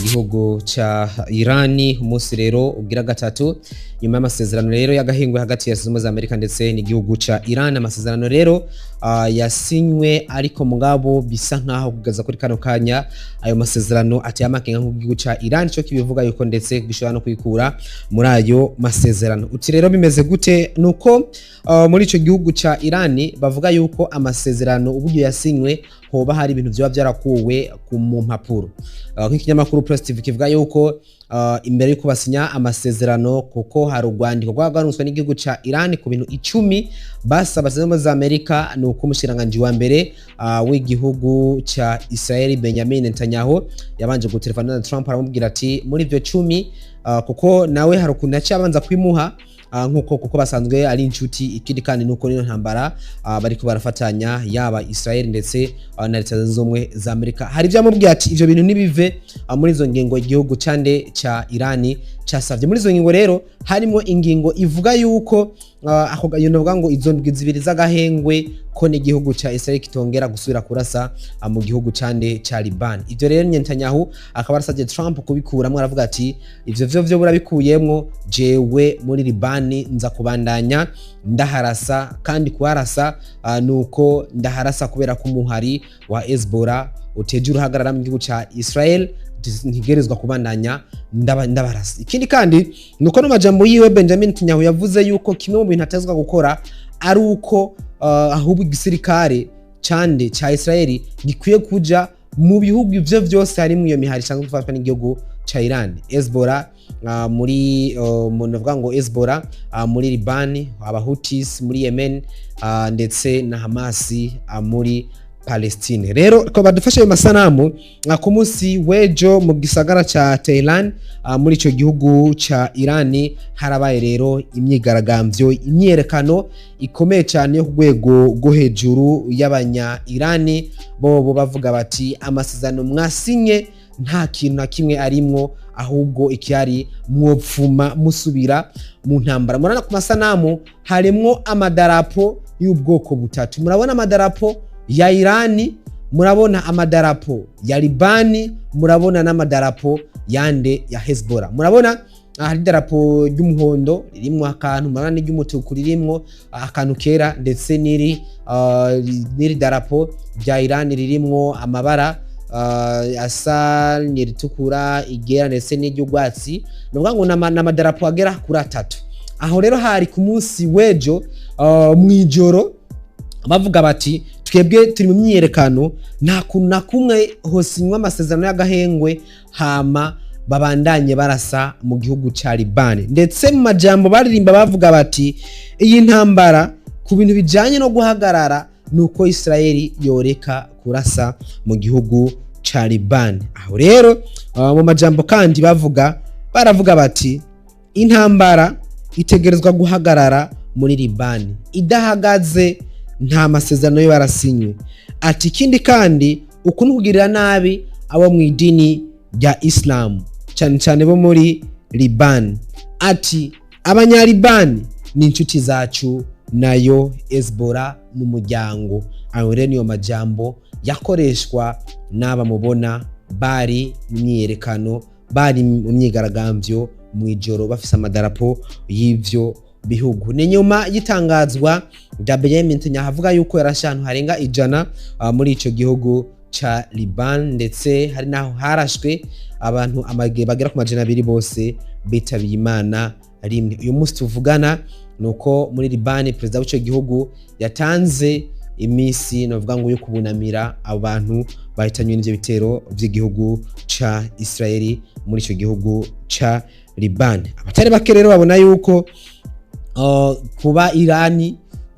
Gihugu ca Irani umunsi rero ugira gatatu nyuma y'amasezerano rero y'agahingwe hagati ya Zunze Ubumwe za Amerika ndetse n'igihugu ca Iran. Amasezerano rero yasinywe, ariko mugabo bisa nkaho kugeza kuri kano kanya ayo masezerano ateye amakenga, nk'igihugu ca Iran cyo kibivuga yuko ndetse gishobora no kwikura muri ayo masezerano. Uti rero bimeze gute? Nuko muri ico gihugu ca Iran bavuga yuko amasezerano uburyo yasinywe hoba hari ibintu vyoba vyarakuwe mu mpapuro. Nk'ikinyamakuru Press TV kivuga yuko imbere yuko basinya amasezerano, kuko hari urwandiko rwagarunzwe n'igihugu ca Iran ku bintu 10 basaba Zunze Ubumwe za Amerika, ni uko umushikiranganji wa mbere w'igihugu ca Israel, Benjamin Netanyahu, yabanje gutelefona na Trump, aramubwira ati muri ivyo 10, kuko nawe hari ukuntu yaciye abanza kwimuha, nkuko kuko basanzwe ari inshuti. Ikindi kandi nuko nino ntambara bariko barafatanya, yaba Israel ndetse na Leta Zunze Ubumwe za Amerika. Hari ibyo yamubwiye ati ivyo bintu nibive muri izo ngingo igihugu cande ca Irani casavye. Muri izo ngingo rero harimo ingingo ivuga yuko ako iyo novuga ngo izo ndwi 2 z'agahengwe ko n'igihugu ca Israel kitongera gusubira kurasa mu gihugu cande ca Liban. Ivyo rero Netanyahu akaba arasavye Trump kubikuramwo, aravuga ati ivyo vyo burabikuyemwo, jewe muri Liban nza kubandanya ndaharasa, kandi kuharasa nuko ndaharasa kubera ko umuhari wa Hezbollah uteje uruhagarara mu gihugu ca Israel, ntigerezwa kubandanya ndabarasa. Ikindi kandi nuko no majambo yiwe Benjamin Netanyahu yavuze yuko kimwe mu bintu atezwa gukora ari uko ahubwo igisirikare cande ca Israel gikwiye kuja mu bihugu ivyo vyose harimwo iyo mihari isanzwe gufatwa n'igihugu ca Iran, Hezbollah muri mu navuga ngo Hezbollah muri Liban, Abahutis muri Yemen, ndetse na Hamas muri Palestine. Rero ko badufashe ayo masanamu, ku munsi w'ejo mu gisagara ca Tehran, muri ico gihugu ca Iran, harabaye rero imyigaragambyo, imyiyerekano ikomeye cyane yo ku rwego rwo hejuru y'abanya Irani. Bobo bavuga bati amasezerano mwasinye nta kintu na kimwe arimwo, ahubwo ikihari mwopfuma musubira mu ntambara. Murabona ku masanamu harimwo amadarapo y'ubwoko butatu. Murabona amadarapo ya Irani, murabona amadarapo ya Libani, murabona n'amadarapo yande ya Hezbollah. Murabona hari idarapo ry'umuhondo ririmwo akantu, murabona n'iry'umutuku ririmwo akantu kera, ndetse n'iri darapo rya Irani ririmwo amabara asa n'iritukura, igera ndetse n'iry'urwatsi. Ni ukuvuga ngo n'amadarapo agera kuri atatu. Aho rero hari ku munsi w'ejo mw'ijoro, bavuga bati twebwe turi mu myiyerekano, nta kuntu na kumwe hosinywa amasezerano y'agahengwe hama babandanye barasa mu gihugu ca Libani. Ndetse mu majambo baririmba bavuga bati iyi ntambara ku bintu bijanye no guhagarara nuko Israeli yoreka kurasa mu gihugu ca Libani. Aho rero mu majambo kandi bavuga, baravuga bati intambara itegerezwa guhagarara muri Libani, idahagaze nta masezerano yo barasinywe. Ati ikindi kandi uku ni ukugirira nabi abo mu idini rya Islam, cyane cyane bo muri Liban. Ati abanyalibani ni inshuti zacu, nayo Hezbollah n'umuryango. Ayo rero niyo majambo yakoreshwa n'aba mubona bari mu myiyerekano, bari mu myigaragambyo mu ijoro, bafise amadarapo y'ivyo bihugu. Ni nyuma y'itangazwa rya Benjamin Netanyahu avuga yuko yarashe ahantu harenga 100 muri ico gihugu ca Liban, ndetse hari naho harashwe abantu bagera ku 200 bose bitabiye Imana rimwe. Uyu munsi tuvugana nuko muri Liban perezida w'ico gihugu yatanze iminsi novuga ngo yo kubunamira abo bantu bahitanywe n'ivyo bitero vy'igihugu ca Israeli muri ico gihugu ca Liban. Abatari bake rero babona yuko kuba Irani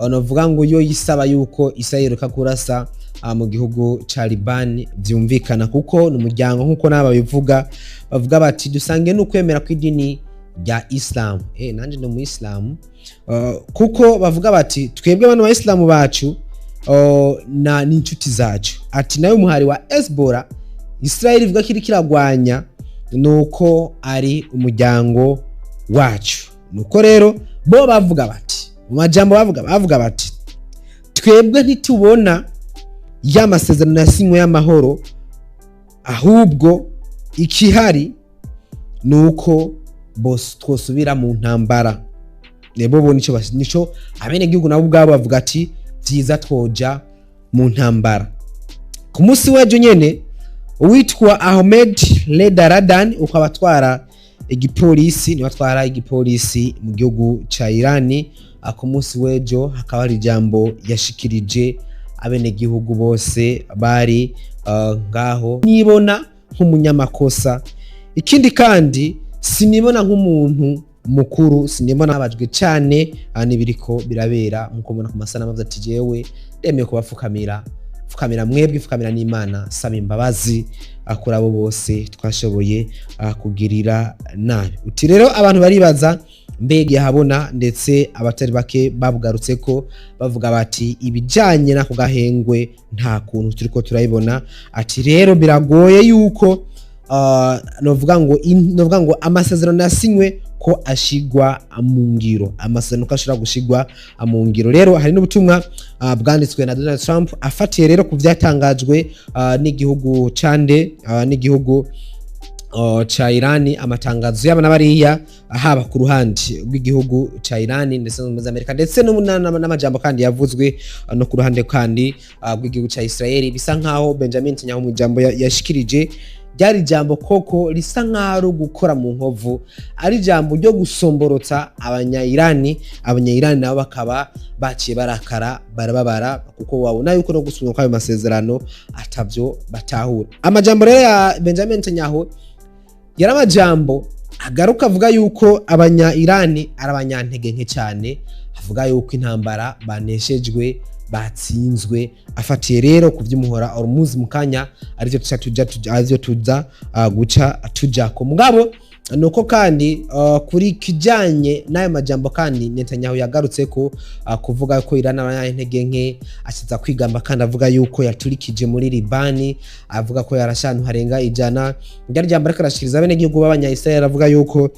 novuga ngo yo yisaba yuko Israel ireka kurasa mu gihugu ca Liban vyumvikana, kuko ni umuryango, nkuko naba bivuga, bavuga bati dusange n'ukwemera kw'idini rya Islam. Nanje ndi umuyisilamu, kuko bavuga bati twebwe bano bayisilamu bacu na ni inshuti zacu. Ati nawe umuhari wa Hezbollah Israel ivuga ko iriko iragwanya nuko ari umuryango wacu. Nuko rero bo bavuga bati, mu majambo bavuga bati twebwe ntitubona ya masezerano yasinywe y'amahoro, ahubwo Ikihari ni uko bose twosubira mu ntambara. Nebo bo nico abenegihugu nabo ubwabo bavuga ati vyiza twoja mu ntambara. Ku munsi w'ejo nyene, uwitwa Ahmed Reda Radan, ukaba atwara igipolisi, niwe atwara igipolisi mu gihugu ca Irani, ku munsi w'ejo hakaba hari ijambo yashikirije abenegihugu bose bari ngaho. Nibona nk'umunyamakosa. Ikindi kandi, sinibona nk'umuntu mukuru, sinibona abajwe cyane n'ibiriko birabera. Nkuko mubona ku masanamu, avuze ati: "Jewe ndemeye kubapfukamira, pfukamira mwebwe, pfukamira n'Imana, saba imbabazi kuri abo bose twashoboye kugirira nabi." Uti rero abantu baribaza mbega yahabona, ndetse abatari bake babugarutse ko bavuga bati ibijyanye n'ako gahengwe nta kuntu turiko turabibona. Ati rero biragoye yuko novuga ngo amasezerano yasinywe ko ashigwa mu ngiro, amasezerano ko ashobora gushigwa mu ngiro. Rero hari n'ubutumwa bwanditswe na Donald Trump afatiye rero ku byatangajwe n'igihugu cande, n'igihugu ca Irani, amatangazo yaba n'abariya, haba ku ruhande rw'igihugu ca Irani ndetse no muri Amerika, ndetse n'amajambo kandi yavuzwe no ku ruhande kandi rw'igihugu ca Israel. Bisa nkaho Benjamin Netanyahu mu jambo yashikirije ryari ijambo koko risa nkaho ari ugukora mu nkovu, ari ijambo ryo gusomborotsa Abanya-Irani. Abanya-Irani nabo bakaba baciye barakara, barababara, kuko babona yuko no gusubira kw'ayo masezerano atavyo batahura. Amajambo rero ya Benjamin Netanyahu yari amajambo agaruka avuga yuko Abanya-Irani ari abanyantege nke cyane, avuga yuko intambara baneshejwe, batsinzwe, afatiye rero ku vy'umuhora Hormuz. Mu kanya arivyo tuca tuja arivyo tuza guca tujako. Mugabo nuko kandi kuri kijanye n'ayo majambo kandi Netanyahu yagarutse ko kuvuga ko Iran abanyantege nke, akiza kwigamba kandi avuga yuko yaturikije muri Libani, avuga ko yarashe ahantu harenga 100. Ryari jambo ariko arashikiriza abenegihugu b'Abanya-Israel, avuga yuko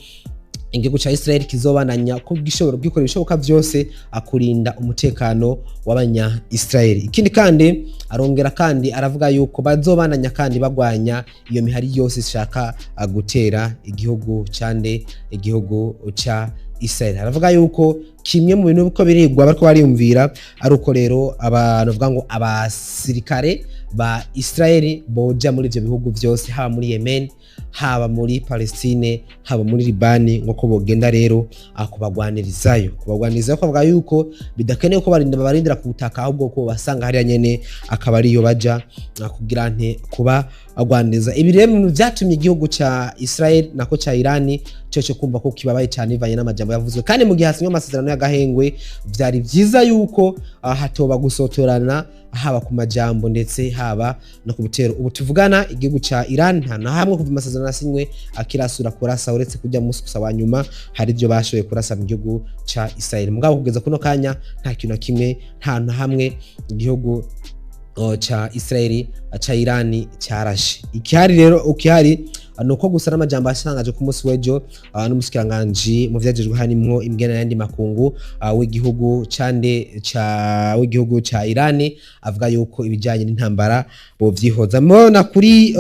igihugu ca Israel kizobananya ko gishobora gukora ibishoboka byose akurinda umutekano w'Abanya Israel. Ikindi kandi, arongera kandi aravuga yuko bazobananya kandi bagwanya iyo mihari yose ishaka gutera igihugu cande, igihugu ca Israel. Aravuga yuko kimwe mu bintu uko birigwa bariko bariyumvira ari uko rero abantu bavuga ngo abasirikare ba Israel boja muri ivyo bihugu vyose, haba muri Yemen, haba muri Palestine, haba muri Libani, nko bogenda rero kubagwanirizayo, kuvuga yuko bidakenewe ko barinda babarindira ku butaka, ahubwo ko basanga hariya nyene akaba ariyo baja kugira nte, kuba agwaniriza. Ibi rero ibintu vyatumye igihugu ca Israel nako ca Irani cyo kumva ko kibabaye cyane bivanye n'amajambo yavuzwe. Kandi mu gihe hasinywe amasezerano y'agahengwe, vyari vyiza yuko hatoba gusotorana, haba ku majambo ndetse haba no ku bitero. Ubu tuvugana, igihugu ca Iran nta na hamwe kuva amasezerano asinywe akirasura kurasa, uretse kujya munsi gusa wa nyuma hari ibyo bashoboye kurasa mu gihugu ca Israel. Mugabo kugeza kuno kanya nta kintu na kimwe, nta na hamwe igihugu ca Israel, ca Irani cyarashe. Ikihari rero, ukihari ni uko gusa n'amajambo yatangaje ku munsi w'ejo n'umushikiranganji mu vyajejwe harimwo imigena n'ayandi makungu w'igihugu cande ca w'igihugu ca Irani, avuga yuko ibijanye n'intambara bovyihoza. Mubona kuri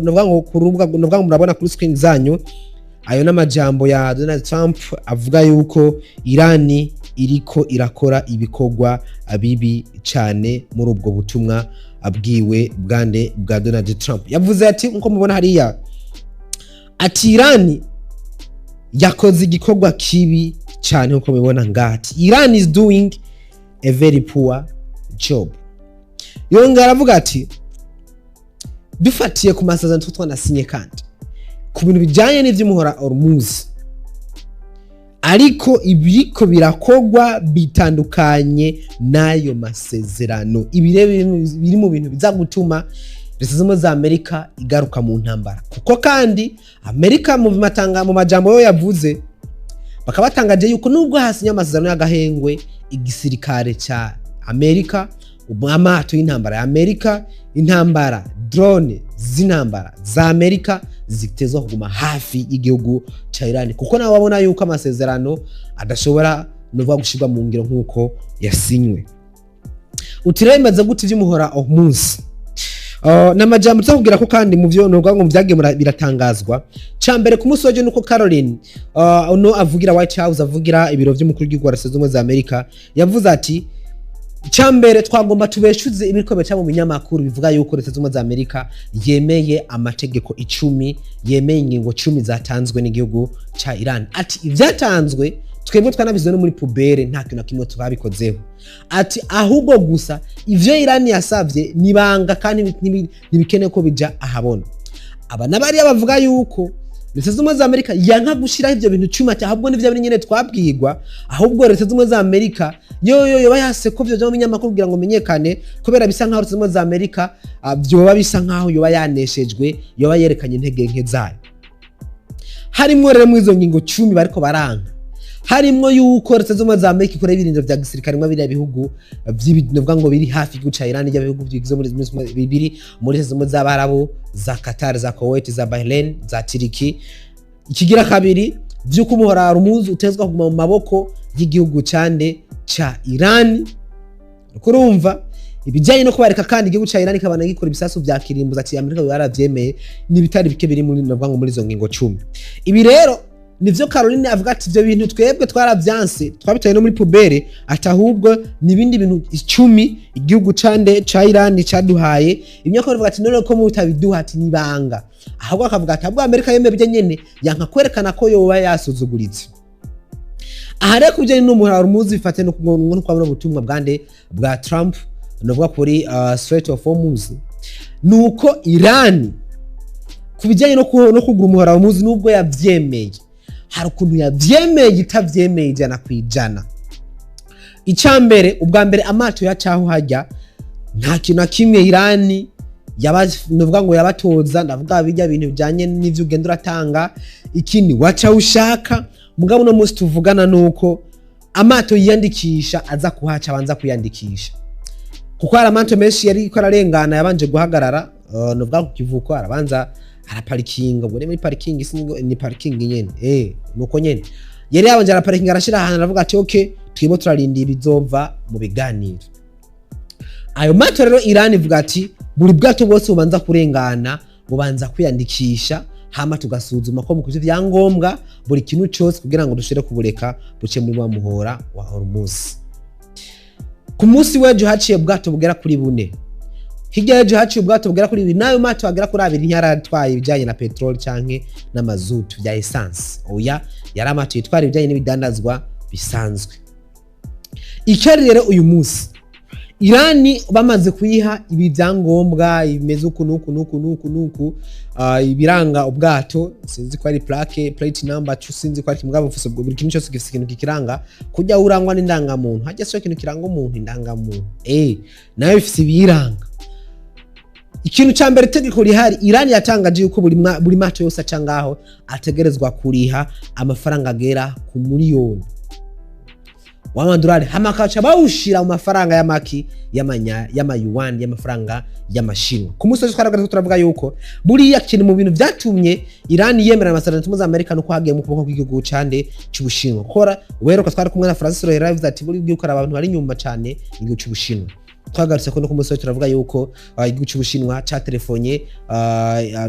novuga ngo ku rubuga, novuga ngo murabona kuri screen zanyu, ayo n'amajambo ya Donald Trump avuga yuko Irani iriko irakora ibikorwa bibi cyane. Muri ubwo butumwa abwiwe bwande, bwa Donald Trump, yavuze ati, nkuko mubona hariya, ati Irani yakoze igikorwa kibi cyane. Nkuko mubibona ngaha, ati "Iran is doing a very poor job." Yongera aravuga ati dufatiye ku masezerano twanasinye kandi ku bintu bijyanye n'ivy'umuhora Hormuz, ariko ibiriko birakogwa bitandukanye n'ayo masezerano. Ibi rero biri mu bintu biza gutuma Leta Zunze Ubumwe za Amerika igaruka mu ntambara, kuko kandi Amerika mu matanga mu majambo yo yavuze, bakaba batangaje yuko nubwo hasinywe amasezerano y'agahengwe, igisirikare ca Amerika, amato y'intambara ya Amerika, intambara, drone z'intambara za Amerika zitezwa kuguma hafi y'igihugu ca Iran, kuko nawe babona yuko amasezerano adashobora nuvuga gushirwa mu ngiro nk'uko yasinywe. Uti rero bimaze gute ivy'umuhora Hormuz? N'amajambo tuzakubwira ko kandi mu vyo nuvuga ngo vyagiye biratangazwa ca mbere ku munsi w'ejo, nuko Caroline uno avugira White House, avugira ibiro vy'umukuru w'igihugu wa Leta Zunze Ubumwe za Amerika, yavuze ati: "Icambere, twagomba tubeshuze ibiriko bica mu binyamakuru bivuga yuko Leta Zunze Ubumwe za Amerika yemeye amategeko 10, yemeye ingingo 10 zatanzwe n'igihugu ca Iran." Ati: "Ivyatanzwe twebwe twanabize no muri poubelle, nta kintu na kimwe twabikozeho." Ati: "Ahubwo gusa ivyo Iran yasavye nibanga kandi ntibikeneye ko bija ahabona." Aba n'abariya bavuga yuko Leta Zunze Ubumwe za Amerika yanka gushiraho ivyo bintu 10, ati ahubwo nivyo biri nyene twabwirwa, ahubwo Leta Zunze Ubumwe za Amerika yo yoba yase ko vyoja mu binyamakuru kugira ngo menyekane, kubera bisa nkaho Leta Zunze Ubumwe za Amerika vyoba bisa nkaho yoba yaneshejwe, yoba yerekanye intege nke zayo. Harimwo rero muri izo ngingo 10 bariko baranka, harimwo yuko Leta Zunze Ubumwe za Amerika ikora ibirindiro vya gisirikare mwa biriya bihugu novuga ngo biri hafi y'igihugu ca Iran, bihugu bigize bibiri muri Leta Zunze Ubumwe z'Abarabu, za Qatar, za Kuwait, za Bahrain, za Turiki. Ikigira kabiri, vy'uko umuhora wa Hormuz utezwa kuguma mu maboko y'igihugu cande? Ca Iran. Kurumva ibijyanye no kubareka kandi igihugu ca Iran ikabana gikora ibisasu vya kirimbuzi, ati Amerika baravyemeye, n'ibitari bike biri muri navuga ngo muri izo ngingo 10. Ibi rero nivyo Caroline avuga ati: "Ivyo bintu twebwe twaravyanse, twabitaye no muri poubelle." Ati: "Ahubwo nibindi bintu 10 igihugu cande? Ca Iran caduhaye." Imyaka bavuga ati: "None ko mutabiduha?" Ati: "Nibanga." Ahubwo akavuga ati: "Ahubwo Amerika yemeye ibyo nyene, yanka kwerekana ko yoba yasuzuguritse." Aha rero, kubijyanye n'umuhora wa Hormuz, bifate no kwabona ubutumwa bwande? Bwa Trump, novuga kuri Strait of Hormuz, nuko Iran ku bijyanye no kugura umuhora wa Hormuz, nubwo yavyemeye, hari ukuntu yavyemeye itavyemeye 100%. Icambere, ubwa mbere, amato yacaho hajya nta kintu na kimwe Irani yaba novuga ngo yabatoza, ndavuga bijya bintu bijyanye n'ivyo ugenda uratanga, ikindi waca ushaka. Mugabo uno munsi tuvugana nuko amato yiyandikisha aza kuhaca, abanza kwiyandikisha, kuko hari amato menshi yari ko ararengana yabanje guhagarara, novuga ku kivuko, arabanza araparikinga. Ubwo ni muri parikingi, ni parikingi nyene, nuko nyene yari yabanje araparikinga, arashira ahantu, aravuga ati: "Okay, twimo turarinda ibizova mu biganiro." Ayo mato rero, Iran ivuga ati: "Buri bwato bwose bubanza kurengana bubanza kwiyandikisha, hama tugasuzuma ko mukuje ibyangombwa, buri kintu cyose, kugira ngo dushire kubureka buce muri wa muhora wa Hormuz." Ku munsi w'ejo haciye ubwato bugera kuri bune, hirya y'ejo haciye ubwato bugera kuri bibiri. N'ayo mato agera kuri abiri ntiyaratwaye ibijyanye na peteroli canke n'amazutu bya essence, oya, yari amato yitwara ibijyanye n'ibidandazwa bisanzwe. Icyari rero uyu munsi, Irani bamaze kuyiha ibi byangombwa bimeze uku nuku nuku nuku nuku, ibiranga ubwato, sinzi ko ari plaque, plate number, sinzi ko ari kimwe, bufise buri kintu cyose gifise ikintu kikiranga, kujya urangwa n'indangamuntu, hajya so ikintu kiranga umuntu, indangamuntu nayo bifise ibiranga. Ikintu ca mbere, itegeko rihari, Irani yatangaje yuko buri mato yose aca ngaho ategerezwa kuriha amafaranga agera ku miliyoni w'amadolari, hama bakaca bawushira mu mafaranga y'amaki y'amayuwani, y'amafaranga y'amashinwa. Ku munsi w'ejo twaragarutse turavuga yuko buriya kintu mu bintu vyatumye Irani yemera amasezerano za Amerika nuko hagiye mu kuboko kw'igihugu cande? C'Ubushinwa. Kora uheruka twari kumwe na Francis Rohera, yavuze ati: "Buri gihugu hari abantu bari inyuma cane, igihugu c'Ubushinwa." Twagarutse ko no ku munsi w'ejo turavuga yuko igihugu c'Ubushinwa catelefonye,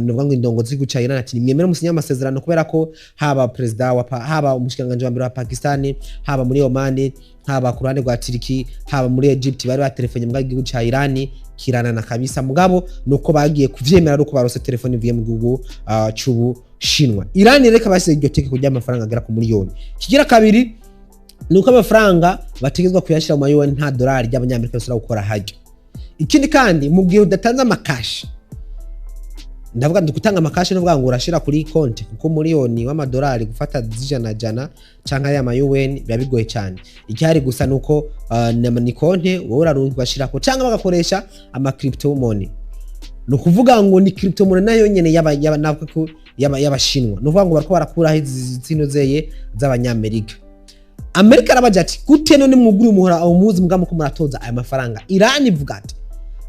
nuvuga ngo indongozi z'igihugu ca Iran, ati: "Nimwemere musinye amasezerano," kubera ko haba perezida wa haba umushikiranganji wa mbere wa Pakistan, haba muri Oman, haba ku ruhande rwa Turiki, haba muri Egypt, bari batelefonye mbwa igihugu ca Iran kiranana kabisa. Mugabo nuko bagiye kuvyemera ari uko barose telefone ivuye mu gihugu c'Ubushinwa. Iran reka basize iryo tegeko ry'amafaranga agera ku miliyoni. Kigira kabiri, nuko amafaranga bategezwa kuyashyira mu mayuwani, nta dolari ry'abanyamerika basubira gukora hajya. Ikindi kandi, mu gihe udatanze amakashi, ndavuga ndi gutanga amakashi, nuvuga ngo urashira kuri konti, kuko miliyoni w'amadolari gufata zijana jana canke aya mayuweni biba bigoye cyane. Icyari gusa nuko ni konti wowe urarunga ugashirako, canke bagakoresha ama crypto money, ni ukuvuga ngo ni crypto money nayo nyene navuga ko y'abashinwa, ni ukuvuga ngo bariko barakuraho izi zino zeye z'abanyamerika. Amerika arabaja ati: "Gute none mwugura umuhora umuzi mugamba ko muratoza aya mafaranga?" Iran ivuga ati: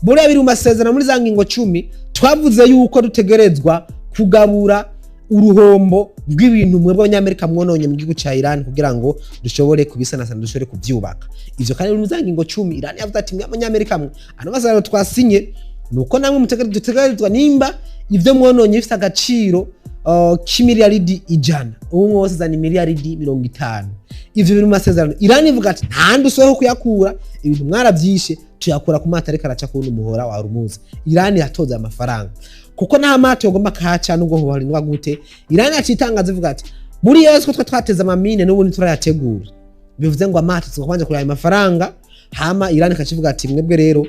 "Buriya biri mu masezerano, muri za ngingo 10 twavuze yuko dutegerezwa kugabura uruhombo rw'ibintu mwebwe abanyamerika mwononye mu gihugu ca Iran, kugira ngo dushobore kubisanasana, dushobore kuvyubaka." Ivyo kandi biri mu za ngingo 10. Iran yavuze ati: "Mwe abanyamerika mwe, ano masezerano twasinye Nuko namwe dutegerezwa, nimba ivyo mwononye bifite agaciro k'imiliyaridi 100, ubu wose zana imiliyaridi 50. Ivyo biri mu masezerano. Iran ivuga ati nta usoho kuyakura, ibintu mwaravyishe, tuyakura ku mato ariko araca kuwundi muhora wa Hormuz. Iran yatoza amafaranga kuko nta mato yogomba kahaca nubwo hoharindwa gute. Iran yacitangaza ivuga ati muri yose ko twe twateze amamine, n'ubundi turayategura, bivuze ngo amato tugomba kuraya ayo mafaranga. Hama Iran ikacivuga ati mwebwe rero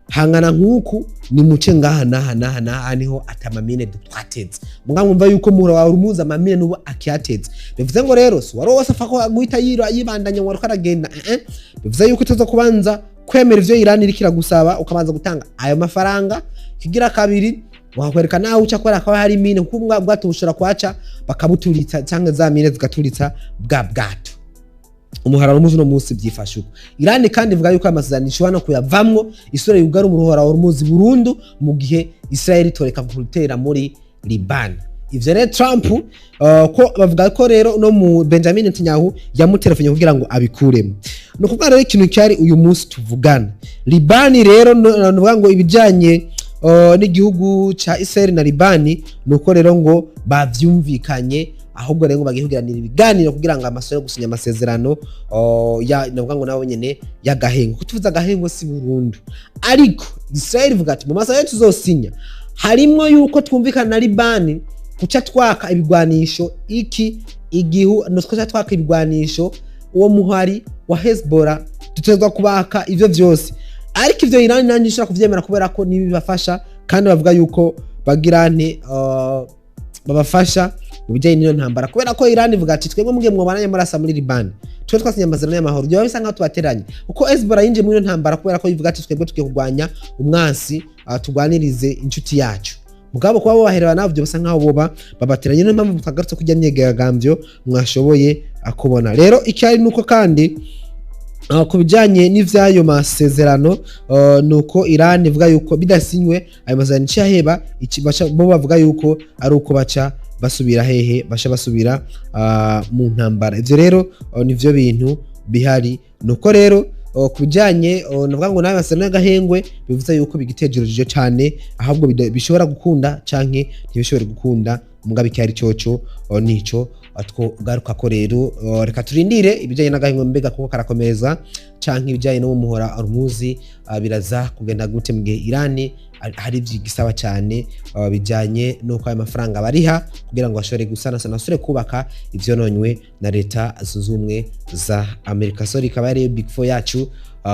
hangana nk'uku ni muce ngaha naha naha naha niho atamamine twateze. Muga mwumva yuko muhora wa Hormuz amamine n'ubu akiyateze. Bivuze ngo rero si wari wose apfa ko guhita yibandanya ngo ariko aragenda. Bivuze yuko tuza kubanza kwemera ivyo Iran iriko iragusaba, ukabanza gutanga ayo mafaranga. Kigira kabiri, wakwereka naho uca kubera ko hari mine, kuko ubwa bwato bushobora kuhaca bakabuturitsa cyangwa za mine zigaturitsa bwa bwato. Umuhora wa Hormuz uno munsi byifashe uko. Iran kandi ivuga yuko amasezerano ishobora no kuyavamwo, isura yugara umuhora wa Hormuz burundu mu gihe Israel itoreka gutera muri Liban. Ivyo rero Trump ko bavuga ko rero no mu Benjamin Netanyahu yamutelefone kugira ngo abikuremo. Ni ukuvuga rero ikintu cyari uyu munsi tuvugana Liban rero nuvuga ngo ibijanye n'igihugu ca Israel na Liban, nuko rero ngo bavyumvikanye, ahubwo rero ngo bagiye kugiranira ibiganiro kugira ngo amasore yo gusinya amasezerano ya navuga ngo nabo nyene y'agahengo. Kutuvuza agahengo si burundu, ariko Israel ivuga ati mu masezerano tuzosinya harimwo yuko twumvikana na Libani kuca twaka ibigwanisho iki igihu no twaka ibigwanisho uwo muhari wa Hezbollah, dutegerezwa kubaka ivyo vyose. Ariko ivyo Iran nanjye ishobora kuvyemera kubera ko nibibafasha, kandi bavuga yuko bagira nte babafasha mu bijyanye n'iyo ntambara, kubera ko Iran ivuga ati twebwe mugiye mwobananye murasa muri Liban, twe twasinye amasezerano y'amahoro, byaba bisa nkaho tubateranye, kuko Hezbollah yinjiye muri iyo ntambara kubera ko ivuga ati twebwe tugiye kurwanya umwansi, turwanirize inshuti yacu. Mugabo kuba bobaherera nabo byo bisa nkaho boba babateranye. Niyo mpamvu twagarutse kujya myigaragambyo mwashoboye kubona. Rero icyari nuko kandi ku bijyanye n'ivyayo masezerano, nuko Iran ivuga yuko bidasinywe ayo masezerano iciyaheba bo bavuga yuko ari uko baca basubira hehe, baca basubira mu ntambara. Ivyo rero nivyo bintu bihari. Nuko rero ku bijyanye navuga ngo nawe masezerano y'agahengwe bivuze yuko bigitejereje cyane, ahubwo bishobora gukunda canke ntibishobore gukunda. Mugabo icyari coco nico twogaruka ko rero reka turindire ibijyanye n'agahengwe, mbega kuko karakomeza canke ibijyanye no mu muhora Hormuz biraza kugenda gute, mu gihe Iran hari igisaba cyane bijyanye n'uko ayo mafaranga bariha kugira ngo bashobore gusanasana, basubire kubaka ivyononywe na Leta Zunze Ubumwe za Amerika. So ikaba ari Big Four yacu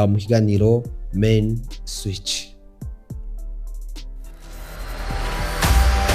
mu kiganiro Main Switch.